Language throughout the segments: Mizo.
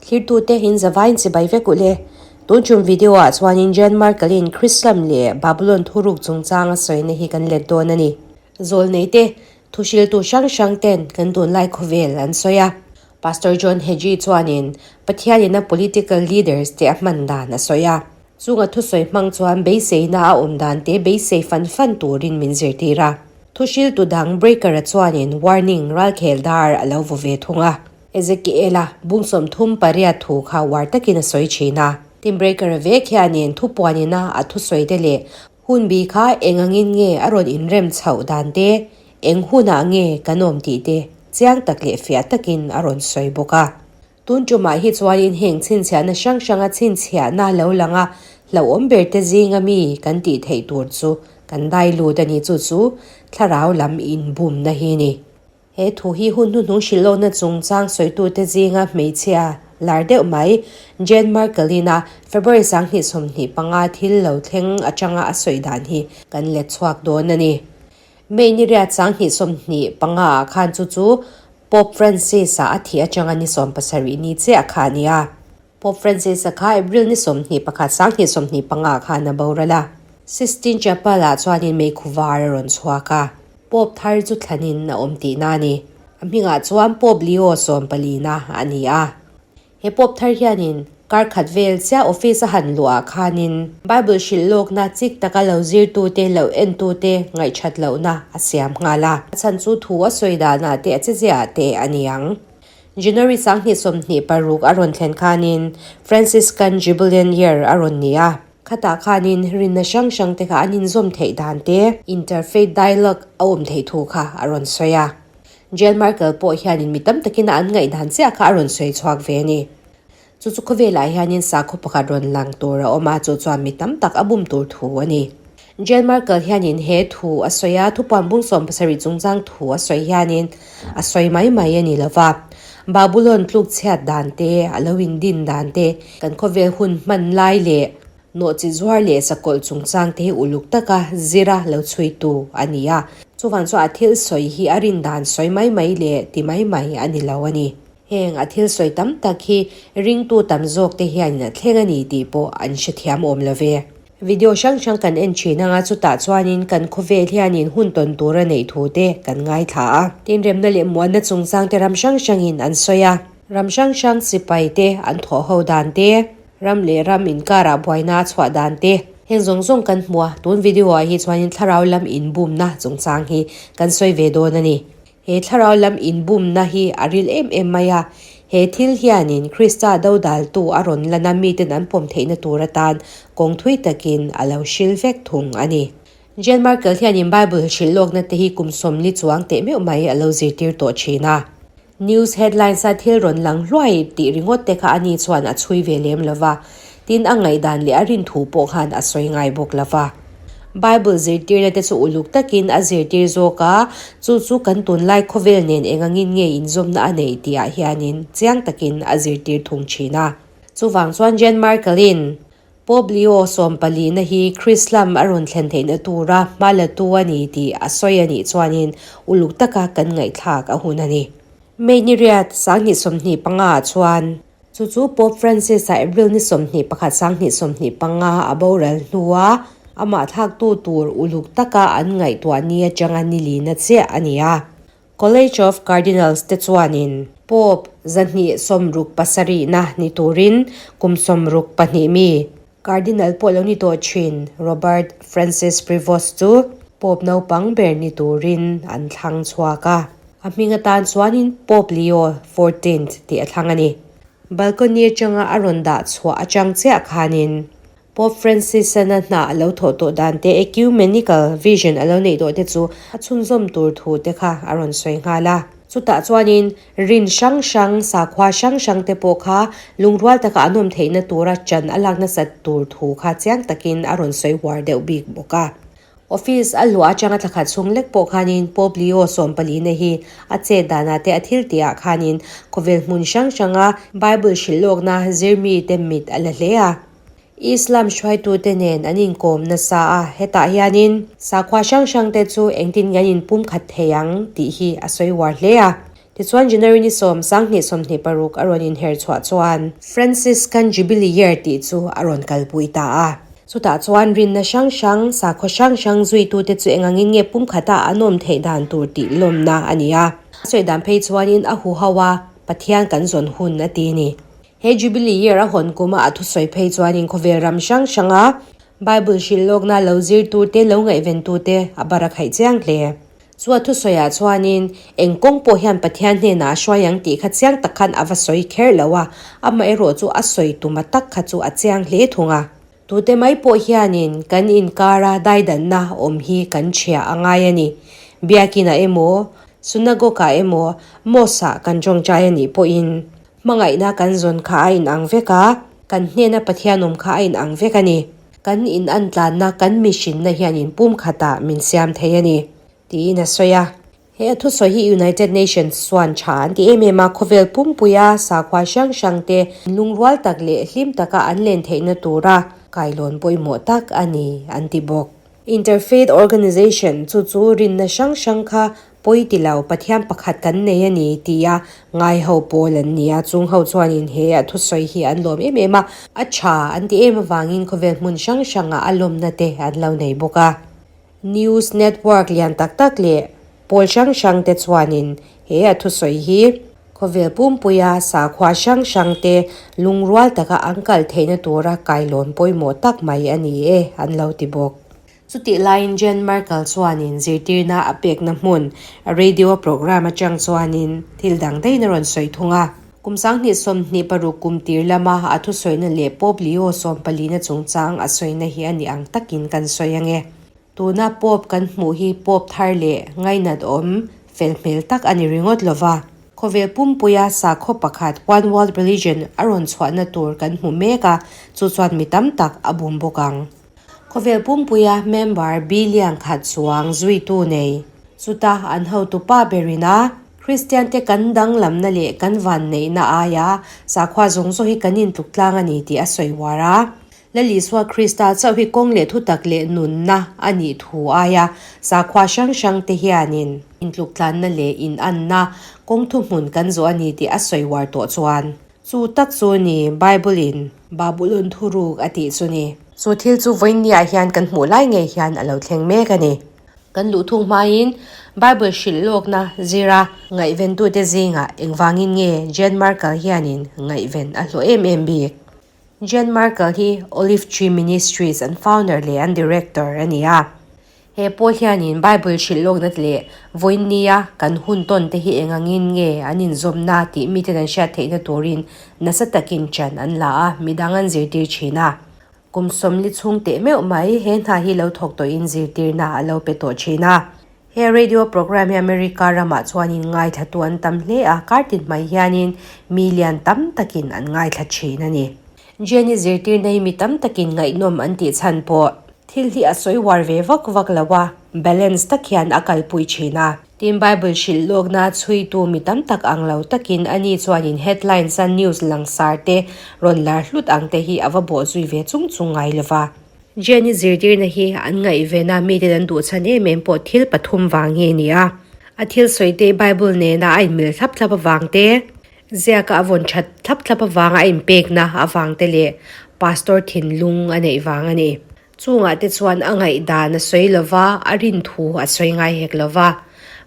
Thlirtute in zavaiin chibai vek u le. Tun tum video ah chuanin Jan Markle-in Chrislam leh Babylon thuruk chungchang a sawina hi kan let dawn a ni. Zawlneite, thuhriltu hrang hrang ten kan tunlai khawvel an sawi a. Pastor John Hagee chuanin Pathianin a political leaders te a hman dan a sawi a. Chunga thusawi hmang chuan beiseina a awm dan te beisei fan fan turin min zirtir a. Thuhriltu dang Breaker-a chuanin warning ralkhel dar a lo vaw ve thung a. Ezekiela bung 38 thu kha uar takin a sawi thin a. Tin Breaker-a vek hianin thupuanina a thusawi te leh hunbi kha eng angin nge a rawn inrem chhoh dan te, eng hunah nge kan awm tih te chiang tak leh fiah takin a rawn sawi bawk a. Tun tumah hi chuanin heng chhinchhiahna hrang hranga chhinchhiahna lo lang a, hlauhawm ber te zinga mi kan tih theih tur chu kan dai lut a ni, chu chu thlarau lam inbumna hi ni. He thu hi hun hnuhnung hrilhlawkna chungchang sawitute zinga hmeichhia lar deuh mai Jane Merkel-in-a February 2025 thil lo thleng atanga a sawi dan hi kan let chhuak dawn a ni. May ni riat 2025 ah khan chu chu Pope Francis-a a thih atanga ni 70 ni chiah kha a ni a. Pope Francis-a kha April ni 21 2025 khan a boral a. Sistine Chapel-ah chuanin meikhu var a rawn chhuak a, Pope thar chu thlanin a awm tihna a ni. A hmingah chuan Pope Leo 14-na a ni a. He Pope thar hianin kar khat vel chiah office a han luah khanin Bible hrilh lawkna chik taka lo zirtute lo entute ngaihthat lohna a siam nghal a. A chhan chu thu a sawi danah te a cheziah te a ni ang. January 2026 a rawn thlen khanin Franciscan Jubilean Year a rawn ni a. Khatah khanin rinna hrang hrang te kha an inzawm theih dan te, interfaith dialogue a awm theih thu kha a rawn sawi a. Jan Markle pawh hianin mi tam takin a an ngaihdan chiah kha a rawn sawi chhuak ve a ni. Chu chu khawvelah hianin sakhaw pakhat rawn lang tur a awm a, chu chuan mi tam tak a bum tur thu a ni. Jan Markle hianin he thu a sawi a, thupuan bung 70 chungchang thu a sawi hianin a sawi mai mai a ni lo va. Babulon tluk chhiat dan te, a lo indin dan te, kan khawvel hun hman lai leh Nawhchi zuar leh sakawlh chungchang te hi uluk taka zira lo chhuitu a ni a, chuvang chuan a thil sawi hi a rin dan sawi mai mai leh ti mai mai a ni lo a ni. Heng a thil sawi tam tak hi ringtu tam zawk te hianin a thleng a ni tih pawh an hrethiam awm lo ve. Video hrang hrang kan en thin anga chutah chuanin kan khawvel hianin hun tawn tur a neih thu te kan ngaithla a. Tin remna leh muanna chungchang te ram hrang hrangin an sawi a, ram hrang hrang sipai te an thawh ho dan te, Ram leh ram inkarah buaina a chhuah dan te. Heng zawng zawng kan hmu a, tun video ah hi chuanin thlarau lam inbumna chungchang hi kan sawi ve dawn a ni. He thlarau lam inbumna hi a ril em em mai a, he thil hianin Krista dodaltu a rawn lan a miten an pawm theihna tur atan kawng thui takin a lo hril vek thung a ni. Jan Markle hianin Bible hrilh lawkna te hi kum 40 chuang teh meuh mai a lo zirtir tawh thin a. News headlines a thil rawn lang hluai tih ringawt te kha ani chuan a chhui ve lem lo va, tin a ngaihdan leh a rin thu pawh khan a sawi ngai bawk lo va. Bible zirtirna te chu uluk takin a zirtir zawk a, chu chu kan tunlai khawvel nen eng angin nge inzawmna a neih tihah hianin chiang takin a zirtir thung thin a. Chuvang chuan Jan Markle-in Pope Leo 14-na hi Krislam a rawn thlen theihna tura hma latu a ni tih a sawi a nih chuanin uluk taka kan ngaihthlak a hun a ni. May ni riat 2025 ah chuan chu chu Pope Francis-a April ni 21 2025 a boral hnua amah thlaktu tur uluk taka an ngaihtuah ni atanga ni lina chiah a ni a. College of Cardinals te chuanin Pope 167na ni turin kum 62 mi Cardinal pawh lo ni tawh thin Robert Francis Prevost chu Pope naupang ber ni turin an thlang chhuak a. A hming atan chuanin Pope Leo XIV tih a thlang a ni. Balcony atanga a rawn dah chhuah atang chiah khanin Pope Francis-an a hna a lo thawh tawh dan te, ecumenical vision a lo neih tawh te chu a chhunzawm tur thu te kha a rawn sawi nghal a. Chutah chuanin rin hrang hrang, sakhua hrang hrang te pawh kha lungrual taka an awm theihna tura chan a lak nasat tur thu kha chiang takin a rawn sawi huar deuh bik bawk a. Office a luah atanga thla khat chhung lek pawh khanin Pope Leo 14-na hi a chet danah te a thil tihah khanin khawvel hmun hrang hranga Bible hrilh lawkna zirmite mit a la hle a. Islam hruaitute nen an inkawm nasa a, hetah hianin sakhua hrang hrangte chu engtin nge an inpumkhat thei ang tih hi a sawi uar hle a. Tichuan January ni 10, 2026 a rawn inher chhuah chuan Franciscan Jubilee Year tih chu a rawn kalpui ta a. Chutah chuan rinna hrang hrang, sakhaw hrang hrang zuitute chu engangin nge pumkhata an awm theih dan tur tih lawmna a ni a. A sawi dan phei chuanin a huho a, Pathian kan zawn hun a ti a ni. He Jubilee Year a hawn kuma a thusawi phei chuanin khawvel ram hrang hranga Bible hrilh lawkna lo zirtute, lo ngaihventute a bar a khaih chiang hle. Chu a thusawiah chuanin eng kawng pawh hian Pathian hnenah a hruai ang tih kha chiang tak khan a va sawi kher lo a, amaherawh chu a sawi tuma tak kha chu a chiang hle thung a. Tute mai pawh hianin kan inkara daidanna awm hi kan chhia a ngai a ni. Biakinah emaw, Synagogue-ah emaw, Mosque-ah kan tawngtai a nih pawhin hmangaihna kan zawn kha a inang vek a, kan hnena Pathian awm kha a inang vek a ni. Kan inantlanna, kan mihrinna hian inpumkhatah min siam thei a ni, tiin a sawi a. He a thusawi hi United Nations chuan tha an ti em em a, khawvel pumpuia sakhua hrang hrang te lungrual tak leh hlim taka an len theihna tura kailawn pawimawh tak a ni an ti bawk. Interfaith Organization chu chu rinna hrang hrang kha pawi ti lo Pathian pakhat kan nei a ni tia ngai ho pawl an ni a, chung ho chuanin he a thusawi hi an lawm em em a, a tha an ti em avangin khawvel hmun hrang hrangah a lawmna te an lo nei bawk a. News network lian tak tak leh pawl hrang hrang te chuanin he a thusawi hi khawvel pumpuia sakhua hrang hrang te lungrual taka an kal theihna tura kailawn pawimawh tak mai a ni e an lo ti bawk. Chutih laiin Jen Merkel chuanin zirtirna a pekna hmun radio programme atang chuanin thil dang daih a rawn sawi thung a. Kum 2026 kum tir lama a thusawina leh Pope Leo sawmpalina chungchang a sawina hi a ni ang takin kan sawi ange. Tuna Pope kan hmuh hi Pope thar leh ngainat awm fel hmel tak a ni ringawt lova. Khawvel pumpuia sakhaw pakhat One World Religion a rawn chhuahna tur kan hmu mek a, chu chuan mi tam tak a bum bawk ang. Khawvel pumpuia member billion khat chuang zuitu nei. Chuta an hotu pa berin a Kristiante kan danglamna leh kan vanneihna aia sakhua zawng zawng hi kan intluk tlang a ni tih a sawi uar a. Lal Isua Krista chauh hi kawng leh thutak leh nunna a nih thu aia sakhua hrang hrangte hianin intluk tlanna leh inanna kawng thuhmun kan zawh a ni tih a sawi uar tawh chuan chu tak chu ni Bible-in Babulon thuruk a tih chu ni. Chu thil chu vawiinniah hian kan hmuh lai ngei hian a lo thleng mek a ni. Kan luh thung hmain Bible hrilh lawkna zira ngaihventute zingah engvangin nge Jan Markle hianin ngaihven a hlawh em em bik? Jan Markle hi Olive Tree Ministries an founder leh an director a ni a. He pawl hianin Bible hrilh lawkna leh vawiinnia kan hun tawn te hi engangin nge an inzawmna tih miten an hriat theihna turin nasa takin ṭan an la a, midang an zirtir ṭhin a. Kum sawmli chhung teh meuh mai he hna hi lo thawk tawhin zirtirna a lo pe tawh thin a. He radio program hi America ramah chuanin ngaithlatu an tam hle a, kartin mai hianin mi lian tam takin an ngaithla thin a ni. Jenny zirtirna hi mi tam takin ngaihnawm an tih chhan pawh thil hi a sawi uar ve vak vak lo a, balance tak hian a kalpui thin a. Tin, Bible hrilh lawkna chhuitu mi tam tak ang lo takin ani chuanin headlines a news langsar te rawn lar hlut ang te hi a va bawh zui ve chung chung ngai lo va. Jenny zirtirna hi an ngaihven a, miten an duh chhan em em pawh thil pathum vang hi a ni a. A thil sawi te Bible nena a inmil thlap thlap avang te, ziaka a vawn that thlap thlap avanga a inpekna avang te leh pastor thinlung a neih vang a ni. Chungah te chuan a ngaihdan a sawi lo va, a rin thu a sawi ngai hek lo va.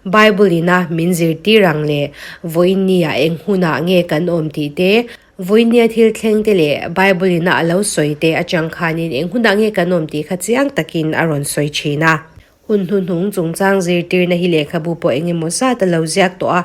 Bible ina min zirtir ang leh vawiinnia eng hunah nge kan awm tih te, vawiinnia thil thleng te leh Bible ina a lo sawi te atang khanin eng hunah nge kan awm tih kha chiang takin a rawn sawi thin a. Hun hnuhnung chungchang zirtirna hi lehkhabu pawh eng emaw zat a lo ziak tawh a,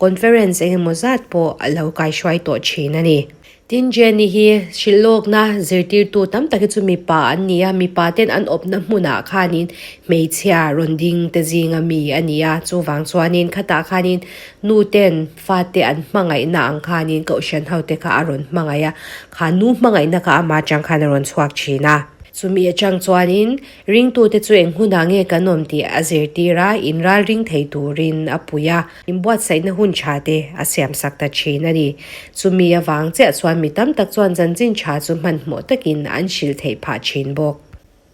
conference eng emaw zat pawh a lo kaihruai tawh thin a ni. Tin, Jenny hi hrilhlawkna zirtirtu tam tak hi chu mipa an ni a, mipa ten an awpna hmunah khanin hmeichhia rawn ding te zinga mi a ni a, chuvang chuanin khatah khanin nu ten fate an hmangaihna ang khanin kohhran ho te kha a rawn hmangaih a, kha nu hmangaihna kha ama atang khan a rawn chhuak thin a. Chumi atang chuanin ringtute chu eng hunah nge kan awm tih a zirtir a, inralring thei turin a pui a, inbuatsaihna hun tha te a siamsak ta thin a ni. Chumi avang chiah chuan mi tam tak chuan chanchin tha chu hmanhmawh takin an hrilh theih phah thin bawk.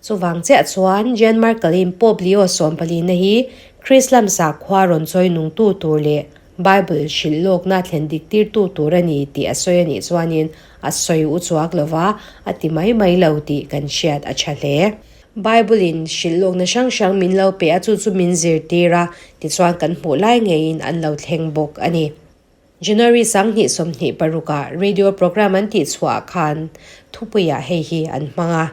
Chuvang chiah chuan Jean Markle-in Pope Leo sawmpalina hi Krislam sakhua rawn chawi nungtu tur leh Bible hrilh lawkna thlen dik tirtu tur a ni tih a sawi a nih chuanin a sawi u chuak lo va, a ti mai mai lo tih kan hriat a tha hle. Bible-in hrilh lawkna hrang hrang min lo pe a, chu chu min zirtir a, tichuan kan hmuh lai ngeiin an lo thleng bawk a ni. January 2026 ah radio program an tih chhuah khan thupuiah hei hi an hmang a,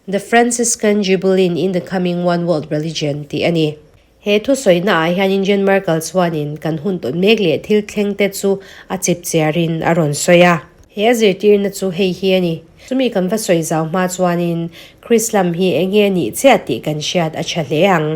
The Franciscan Jubilee in the Coming One World Religion tih a ni. He thusawina ah hianin Jen Merkel chuanin kan hun tawn mek leh thil thleng te chu a chip chiarin a rawn sawi a. He a zirtirna chu hei hi a ni. Chumi kan va sawi zau hma chuanin Krislam hi eng nge nih chiah tih kan hriat a tha hle ang.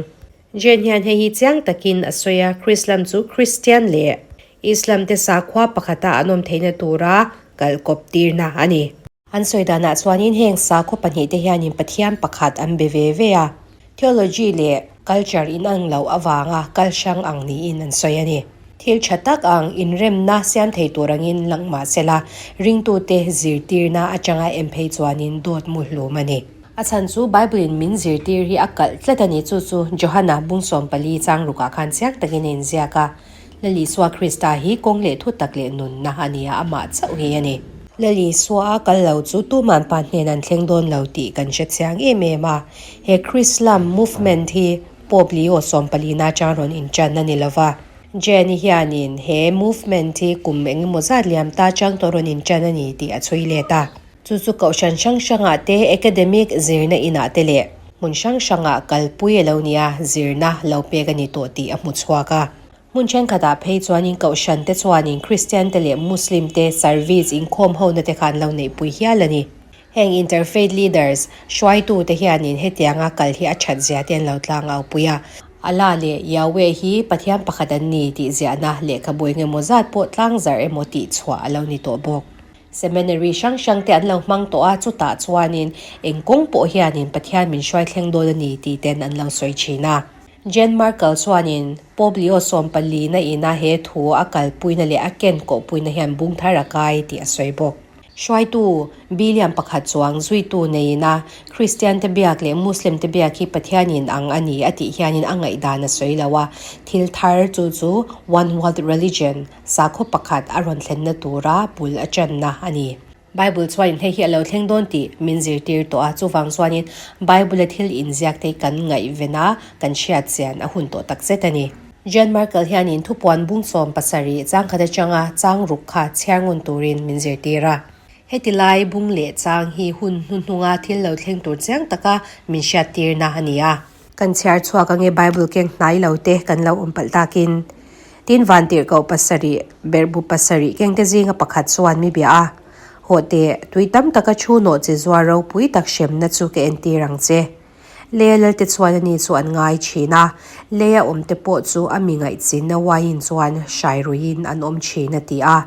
Jen hian hei hi chiang takin a sawi a, Krislam chu Kristian leh Islam te sakhua pakhata an awm theihna tura kal kawp tirna a ni. An sawi danah chuanin heng sakhua pahnihte hianin Pathian pakhat an be ve ve a, theology leh culture inang loh avanga kal hrang ang niin an sawi a ni. Thil tha tak ang inremna siam thei tur angin lang mah sela, ringtute zirtirna atanga em phei chuanin dawt mu hlum a ni. A chhan chu Bible in min zirtir hi a kalh tlat a ni, chu chu Johana bung 14 chang rukah khan chiang takin a inziak a, Lal Isua Krista hi kawng leh thu tak leh nunna a ni a, amah chauh hi a ni. Lal Isua a kal lo chu tuman pa hnen an thleng dawn lo tih kan hre chiang em em a, he Krislam movement hi Pope Leo 14 atang rawn intan a ni lo va, Jenny hianin he movement hi kum engemaw zat liam ta chang tawh rawn intan a ni tih a chhui let a. Chu chu kohhran hrang hrangah te, academic zirna inah te leh hmun hrang hrangah kalpui a lo ni a, zirna lo pek a ni tawh tih a hmu chhuak a. Hmun thenkhatah phei chuanin kohhran te chuanin Kristian te leh Muslim te service inkhawm hona te kha an lo neihpui hial a ni. Heng interfaith leaders, hruaitu te hianin hetianga kal hi a that zia te an lo tlang au pui a. Allah leh Yahweh hi Pathian pakhat an ni tih ziahna lehkhabu engemaw zat pawh tlangzarh emaw tih chhuah a lo ni tawh bawk. Seminary hrang hrang te an lo hmang tawh a, chutah chuanin eng kawng pawh hianin Pathian min hruai thleng dawn a ni tih ten an lo sawi thin a. Jen Markle chuanin Pope Leo 14 na ina he thu a kalpuina leh a ken kawhpuina hian bung thar a kai tih a sawi bawk. Hruaitu billion pakhat chuang zuitu neiin a Kristian te biak leh Muslim te biak hi Pathian in ang a ni a tih hianin a ngaihdan a sawi lo a, thil thar chu chu One World Religion Sakhaw pakhat a rawn thlenna tura bul a channa a ni. Bible chuanin hei hi a lo thleng dawn tih min zirtir tawh a, chuvang chuanin Bible-a thil inziakte hi kan ngaihven a, kan hriat chian a hun tawh takzet a ni. Jean Markle hianin thupuan bung 70 changkhat atanga chang ruk kha chhiar ngun turin min zirtir a. Heti lai bung leh chang hi hun hnuhnunga thil lo thleng tur chiang taka min hriattirna a ni a. Kan chhiar chhuak ange Bible keng hnai lo te kan lo awm palh takin. Tin vantirhkoh pasarih, berhbu pasarih kengte zinga pakhat chuan mi bia a, Hawh teh, tui tam taka thu nawh che zuar ropui tak hremna chu ka entir ang che. Leia lalte chuan ani chu an ngai thin a, leia awmte pawh chu a mi ngaihchinna uaiin chuan hrai ruiin an awm thin a ti a.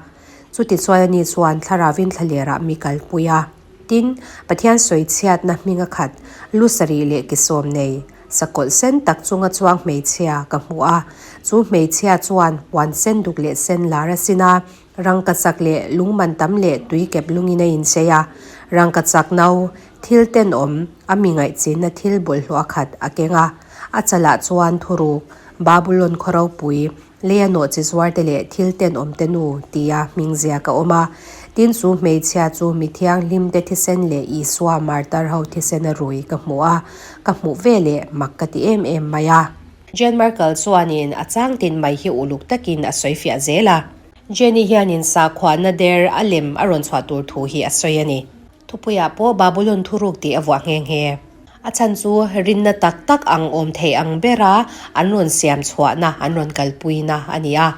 Chutichuan ani chuan thlaravin thlalerah mi kalpui a. Tin, Pathian sawi chhiatna hminga khat, lu sarih leh ke sawm nei, sakawlh sen tak chunga chuang hmeichhia ka hmu a. Chu hmeichhia chuan puan sen duk leh sen lar a sin a, rangkachak leh lungman tam leh tui kep lungin a inchei a. Rangkachak no, thil tenawm, a mi ngaihchinna thil bawlhhlawh a khat a keng a. A chalah chuan thuruk, Babulon khaw ropui, Lei a nawh chi zuar te leh thil tenawm te nu tia hming ziak a awm a. Tin chu hmeichhia chu mi thianghlim te thisen leh Isua martar ho thisen a rui ka hmu a, ka hmuh ve leh mak ka ti em em mai a. Jen Markle chuanin a chang tin mai hi uluk takin a sawi fiah zel a. Jenny hianin sakhuana der a lem a rawn chhuah tur thu hi a sawi a ni. Thupuiah pawh Babulon thuruk tih a vuah nghe nghe. A chhan chu rinna tak tak ang awm thei ang bera an rawn siam chhuahna, an rawn kalpuina a ni a.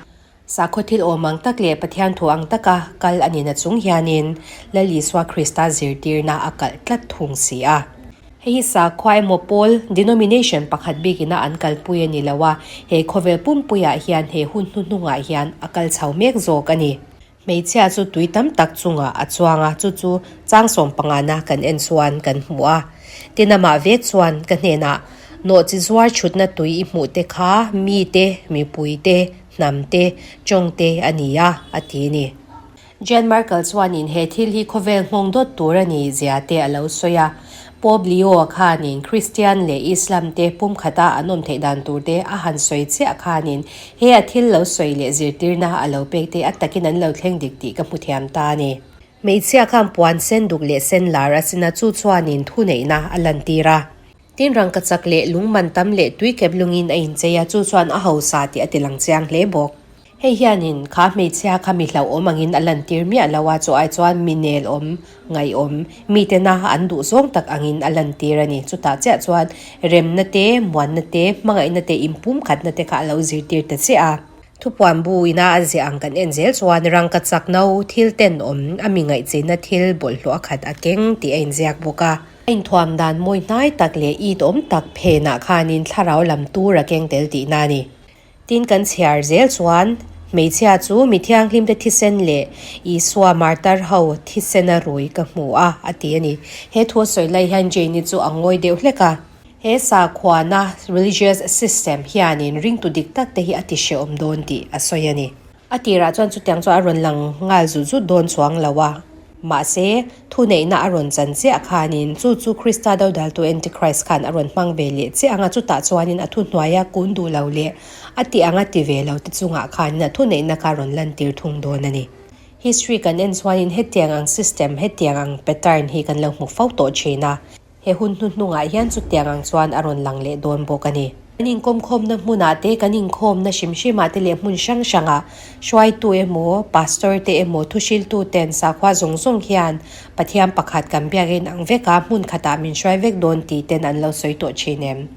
Sakhaw thil awm ang tak leh Pathian thu ang taka kal a nihna chung hianin Lal Isua Krista zirtirna a kalh tlat thung si a. Hei hi sakhua emaw pawl, denomination, pakhat bikina an kalpui a ni lo a, he khawvel pumpuiah hian he hun hnuhnungah hian a kal chho mek zawk a ni. Hmeichhia chu tui tam tak chungah a chuang a, chu chu chang 15 na kan en chuan kan hmu a. Tin amah vek chuan ka hnenah, Nawhchi zuar chhutna tui i hmuh te kha mi te, mipui te, hnam te, tawng te a ni a, a ti a ni. Jan Markle chuanin he thil hi khawvel nghawng dawt tur a ni zia te a lo sawi a. Pope Leo-a khanin Kristian leh Islam te pumkhata an awm theih dan tur te a han sawi chiah khanin he a thil lo sawi leh zirtirna a lo pek te a takin an lo thleng dik tih ka hmu thiam ta a ni. Hmeichhia khan puan sen duk leh sen lar a sin a, chu chuanin thuneihna a lantir a. Tin rangkachak leh lungman tam leh tuikep lungin a inchei a, chu chuan a hausa tih a ti lang chiang hle bawk. Hei hianin kha hmeichhia kha mi hlauhawm angin a lantir miah lo a, chu ai chuan mi nelawm, ngaihawm, mitena an duh zawng tak angin a lantir a ni. Chutah chiah chuan remna te, muanna te, hmangaihna te, inpumkhatna te kha a lo zirtir ta chiah a. Thupuan bu ina a ziah ang kan en zel chuan rangkachak no thil tenawm a mi ngaihchina thil bawlhhlawh a khat a keng tih a inziak bawk a. A inthuam dan mawi hnai tak leh it awm tak phenah khanin thlarau lam tur a keng tel tihna a ni. Tin kan chhiar zel chuan hmeichhia chu mi thianghlimte thisen leh Isua martar ho thisena rui ka hmu a, a ti a ni. He thu a sawi lai hian Jane-i chu a ngawi deuh hlek a. He sakhuana, religious system, hianin ringtu dik tak te hi a ti hrehawm dawn tih a sawi a ni. A tirah chuan chutiang chu a rawn lang nghal zut zut dawn chuang lo a. Mahse, thuneihna a rawn chan chiah khanin chu chu Krista dodaltu Antichrist khan a rawn hmang ve leh chiah ang a, chutah chuanin a thuhnuaia kun duh lo leh a tih anga ti ve lo te chungah khanin a thuneihna kha a rawn lantir thung dawn a ni. History kan en chuanin hetiang ang system, hetiang ang pattern hi kan lo hmu fo tawh thin a. He hun hnuhnungah hian chutiang ang chuan a rawn lang leh dawn bawk a ni. Kan inkawmkhawmna hmunah te, kan inkhawmna hrim hrimah te leh hmun hrang hrangah hruaitu emaw, pastor te emaw, thuhriltu ten sakhua zawng zawng hian Pathian pakhat kan biakin ang vek a, hmun khatah min hruai vek dawn tih ten an lo sawi tawh thin em?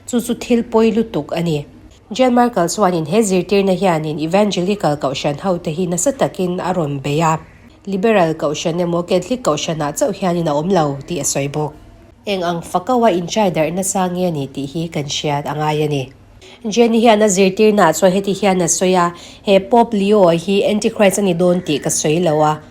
Chu chu thil pawi lutuk a ni. Jan Markle chuanin he zirtirna hianin Evangelical kohhran hote hi nasa takin a rawn bei a. Liberal kohhran emaw Catholic kohhranah chauh hianin a awm lo tih a sawi bawk. Eng ang fakaua inchai darh nasa nge a ni tih hi kan hriat a ngai a ni. Jenny hian a zirtirnaah chuan heti hian a sawi a, He Pope Leo hi Antichrist a ni dawn tih ka sawi lo a.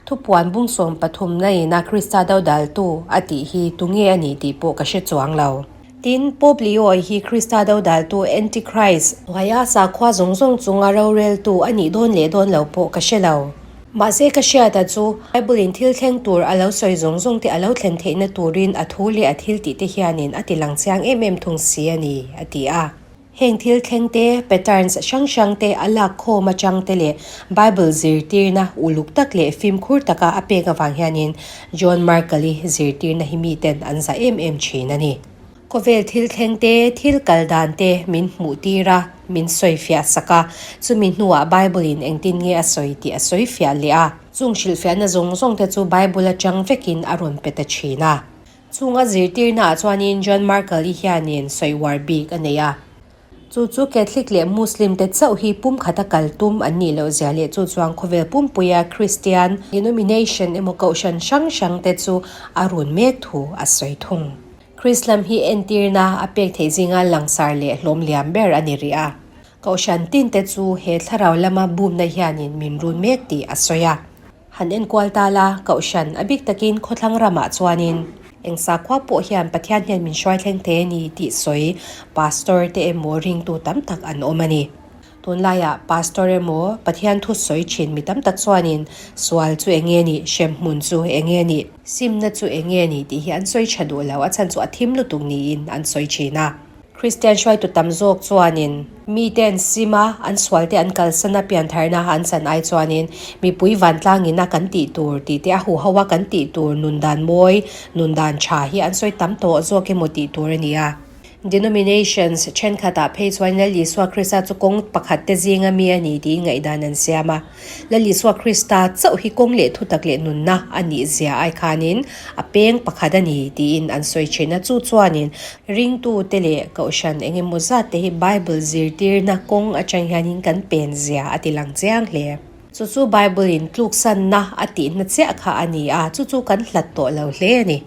Thupuan bungsawm pathumna ina Krista dodaltu a tih hi tunge a nih tih pawh ka hre chuang lo. Tin, Pope Leo hi Krista dodaltu Antichrist hnuaia sakhua zawng zawng chunga roreltu a nih dawn leh dawn lo pawh ka hre lo. Mahse ka hriata chu Bible-in thil thleng tur a lo sawi zawng zawng te a lo thlen theihna turin a thu leh a thil tih te hianin a ti lang chiang em em thung si a ni, a ti a. Heng thil thleng te, patterns hrang hrang te a lak khawm atang te leh Bible zirtirna uluk tak leh fimkhur taka a pek avang hianin John Markle-i zirtirna hi miten an zah em em thin a ni. Khawvel thil thleng te, thil kal dan te min hmuh tir a, min sawi fiah sak a, chumi hnuah Bible-in engtin nge a sawi tih a sawi fiah leh a. Chung hrilhfiahna zawng zawng te chu Bible atang vekin a rawn pe ta thin a. Chung a zirtirnaah chuanin John Markle-i hianin sawi uar bik a nei a. Chu chu Catholic leh Muslim te chauh hi pumkhata kal tum an nih loh zia leh chu chuan khawvel pumpuia Kristian denomination emaw kohhran hrang hrang te chu a run mek thu a sawi thung. Krislam hi entirna a pek theih zinga langsar leh hlawm liam ber a ni rih a. Kohhran tin te chu he thlarau lama bumna hianin min run mek tih a sawi a. Han enkual ta la, Kohhran, a bik takin khawthlang ramah chuanin eng sakhua pawh hian Pathian hian min hruai thleng thei a ni tih sawi Pastor te emaw ringtu tam tak an awm a ni. Tunlaiah Pastor emaw Pathian thu sawi thin mi tam tak chuanin sual chu eng nge nih, hremhmun chu eng nge nih, simna chu eng nge nih tih hi an sawi tha duh lo, a chhan chu a thim lutuk niin an sawi thin a. Kristian hruaitu tam zawk chuanin miten sima an sualte an kalsan a, piantharna an chan ai chuanin mipui vantlangin a kan tih tur tih te a huho a kan tih tur nun dan mawi, nun dan tha hi an sawi tam tawh zawk emaw tih tur a ni a. Denominations thenkhatah phei chuan Lal Isua Krista chu kawng pakhat te zinga mi a ni tiin ngaihdan an siam a. Lal Isua Krista chauh hi kawng leh thutak leh nunna a nih zia ai khanin a peng pakhat a ni tiin an sawi thin a, chu chuanin ringtute leh kohhran eng emaw zat te hi Bible zirtirna kawng atang hianin kan pen zia a ti lang chiang hle. Chu chu Bible in tluksanna a tihna chiah kha a ni a, chu chu kan hlat tawh lo hle a ni.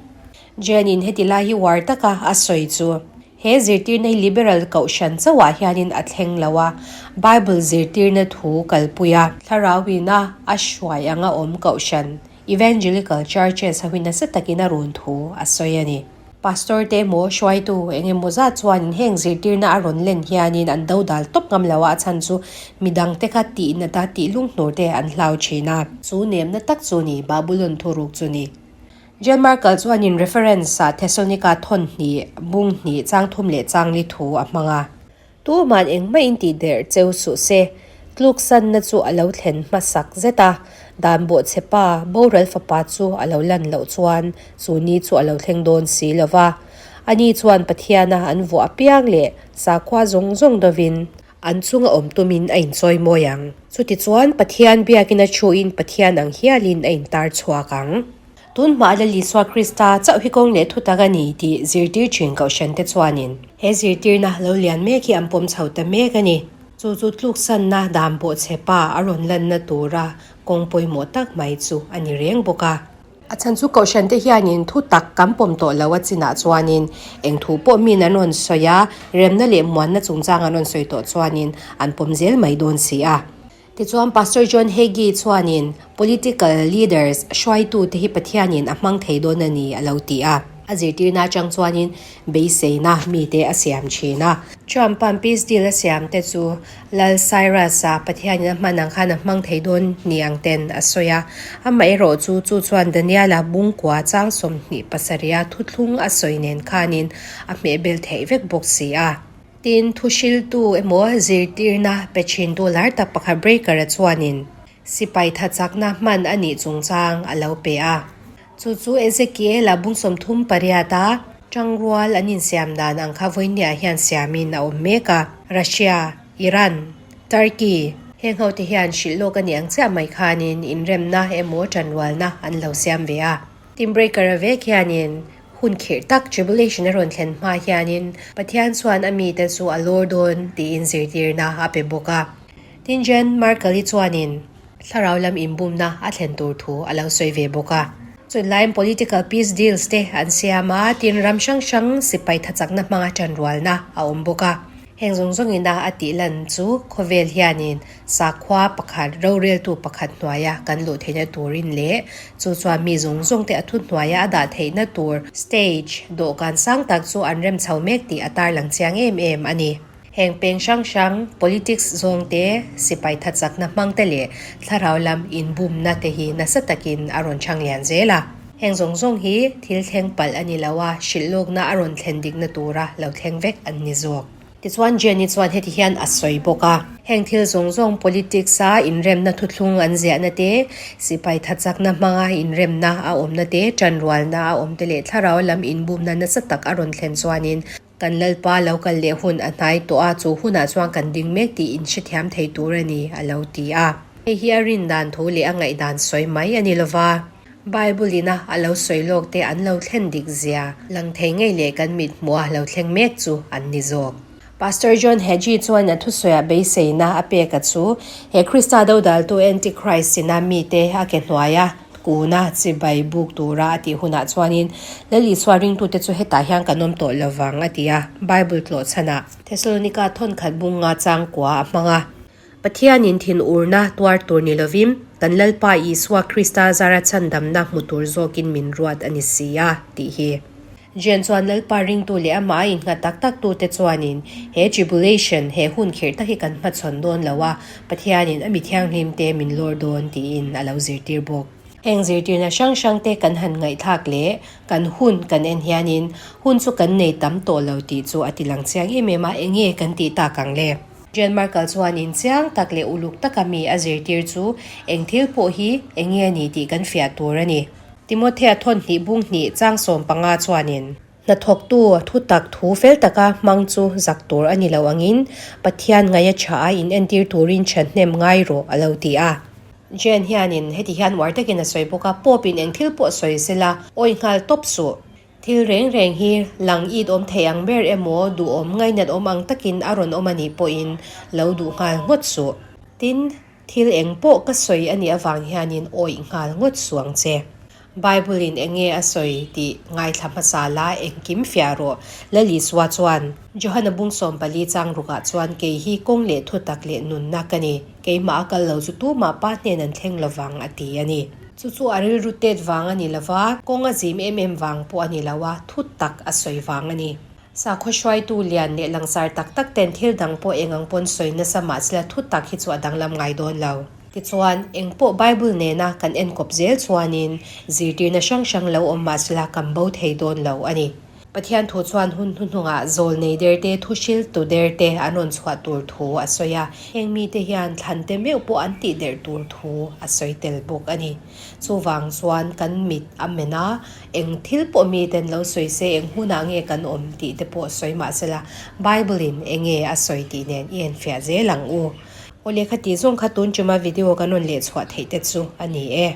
Jane in heti lai hi uar taka a sawi chu. He zirtirna hi Liberal kohhran chauhah hianin a thleng lo a, Bible zirtirna thu kalpui a, thlarauina a hruai anga awm kohhran, Evangelical Churches, ho hi nasa takin a run thu a sawi a ni. Pastor te emaw hruaitu eng emaw zat chuanin heng zirtirna a rawn len hianin an do dal tawp ngam lo a, a chhan chu midang te kha tih nata tih lunghnur te an hlau thin a. Chu nemna tak chu ni, Babulon thuruk chu ni. Jan Markle chuanin reference ah Thessalonica thawn hnih, bung hnih, chang thum leh chang li thu a hmang a. Tuman engmah in tih der cheu suh se, tluksanna chu a lo thlen hmasak zet a, dan bawhchhe pa, boral fapa chu a lo lan loh chuan chu ni chu a lo thleng dawn si lo va. Ani chuan Pathiana an vuah apiang leh sakhua zawng zawng dovin an chunga awm tumin a inchawi mawi ang. Chutichuan Pathian biakina thuin Pathian ang hialin a intar chhuak ang. Tun hma Lal Isua Krista chauh hi kawng leh thutak a ni tih zirtir thin Kohhrante chuanin he zirtirna lo lian mek hi an pawm chho ta mek a ni. Chu chu tluksanna dan bawhchhe pa a rawn lanna tura kawng pawimawh tak mai chu a ni reng bawk a. A chhan chu Kohhrante hianin thutak kan pawm tawh lo a chinah chuanin eng thu pawh min an rawn sawi a, remna leh muanna chungchang an rawn sawi tawh chuanin an pawm zel mai dawn si a. Tichuan Pastor John Hagee chuanin political leaders hruaitute hi Pathianin a hmang thei dawn a ni a lo ti a. A zirtirna atang chuanin beiseina mite a siam thin a. Trump-a'n peace deal a siam te chu Lal Cyrus-a Pathianin a hman ang khan a hmang thei dawn ni ang ten a sawi a. Amaherawh chu chu chuan Daniel-a bungkua chang 27 a thuthlung a sawi nen khanin a hmehbel theih vek bawk si a. Tin, thuhriltu emaw zirtirna pe thintu lar tak pakhat Breaker-a chuanin sipai thachakna hman a nih chungchang a lo pe a. Chu chu Ezekiel-a bung 38 a tangrual an insiam dan ang kha vawinia hian siamin a awm mek a. Russia, Iran, Turkey, heng hote hian hrilh lawk a nih ang chiah mai khanin inremna emaw tanrualna an lo siam ve a. Tin, Breaker-a vek hianin Hun khirh tak tribulation a rawn thlen hma hianin Pathian chuan a mite chu a lawr dawn tiin zirtirna a pe bawk a. Tin Jen Merkel-i chuanin thlarau lam inbumna a thlen tur thu a lo sawi ve bawk a. Chunlaiin political peace deals te an siam a, tin ram hrang hrang sipai thachakna hmanga ṭanrualna a awm bawk a. Heng zawng zawngina a tih lan chu khawvel hianin Sakhua pakhat, roreltu pakhat hnuaia kan luh theihna turin leh chu chuan mi zawng zawngte a thuhnuaia a dah theihna tur stage, dawhkan sang tak chu an rem chho mek tih a tarlang chiang em em a ni. Heng peng hrang hrang, politics zawngte, sipai thachakna hmangte leh thlarau lam inbumna te hi nasa takin a rawn chhang lian zel a. Heng zawng zawng hi thil thleng palh a ni lo a, hrilhlawkna a rawn thlen dikna tura lo thleng vek an ni zawk. Tichuan Jenny chuan heti hian a sawi bawk a. Heng thil zawng zawng politics a inremna thuthlung an ziahna te, sipai thachakna hmanga inremna a awmna te, tanrualna a awm te leh thlarau lam inbumna nasa tak a rawn thlen chuanin kan Lalpa lo kal leh hun a hnai tawh a, chu hunah chuan kan ding mek tih inhrethiam thei tur a ni, a lo ti a. Hei hi a rin dan thu leh a ngaihdan sawi mai a ni lova. Bible ina a lo sawi lawk te an lo thlen dik zia lang thei ngei leh kan mit hmuh a lo thleng mek chu an ni zawk. Pastor John Hagee chuan a thusawiah beiseina a pek a chu he Krista dodaltu Antichrist ina mite a ke hnuaia kuna chibai buk tura a tih hunah chuanin Lal Isua ringtute chu hetah hian kan awm tawh lovang a ti a, Bible tlawhchhanah Thessalonica thawnkhat bunga changkua a hmang a. Pathianin thinurna tuar tur ni lovin, kan Lalpa Isua Krista zara chhandamna hmu tur zawkin min ruat a ni si a, tih hi. Jen chuan Lalpa ringtu leh amah a innghat tak tak tute chuanin he tribulation, he hun khirh tak hi kan hmachhawn dawn lo a, Pathianin a mi thianghlimte min lawr dawn tiin a lo zirtir bawk. Heng zirtirna hrang hrangte kan han ngaihthlak leh kan hun kan en hianin hun chu kan nei tam tawh lo tih chu a tilang chiang em em a, enge kan tih tak ang le? Jen Markle chuanin chiang tak leh uluk taka mi a zirtir chu eng thil pawh hi eng nge ni tih kan fiah tur a ni. Timothea thawn hnih bung hnih chang 15 chuanin, Hnathawktu thutak thu fel taka hmang chu zak tur a ni lo angin Pathian ngaih a tha a inentir turin thahnem ngai rawh a lo ti a. Jen hianin heti hian uar takin a sawi bawk a, Pope-in eng thil pawh sawi sela, awi nghal tawp suh. Thil reng reng hi lang it awm thei ang ber emaw duhawm ngainat awm ang takin a rawn awm a nih pawhin lo duh nghal ngawt suh. Tin, thil eng pawh ka sawi a nih avang hianin awih nghal ngawt suh ang che. Bible-in eng nge a sawi tih ngaithla hmasa la engkim fiah rawh. Lal Isua chuan, Johana bung 14 chang rukah chuan kei hi kawng leh thutak leh nunna ka ni, keimah a kal lo chu tumah pa hnen an thleng lovang a ti a ni. Chu chu a rilru tet vang a ni lo va, kawng a zim em em vang pawh a ni lo a, thu tak a sawi vang a ni. Sakhaw hruaitu lian leh langsar tak tak ten thil dang pawh eng ang pawn sawi nasa mahsela thu tak hi chu a danglam ngai dawn lo. Tichuan, eng pawh Bible nena kan enkawp zel chuanin zirtirna hrang hrang lo awm mahsela kan bo thei dawn lo a ni. Pathian thu chuan hun hnuhnungah zawlnei derte thu hriltu derte an rawn chhuah tur thu a sawi a, heng mite hian thlante meuh pawh an tih derh tur thu a sawi tel bawk a ni. Chuvang chuan kan mit a men a, eng thil pawh miten lo sawi se eng hunah nge kan awm tih te pawh sawi mah sela Bible in eng nge a sawi tih nen i enfiah zel ang u. Aw lehkha tih zawng kha tun tuma video kan rawn leh chhuah theih te chu a ni e.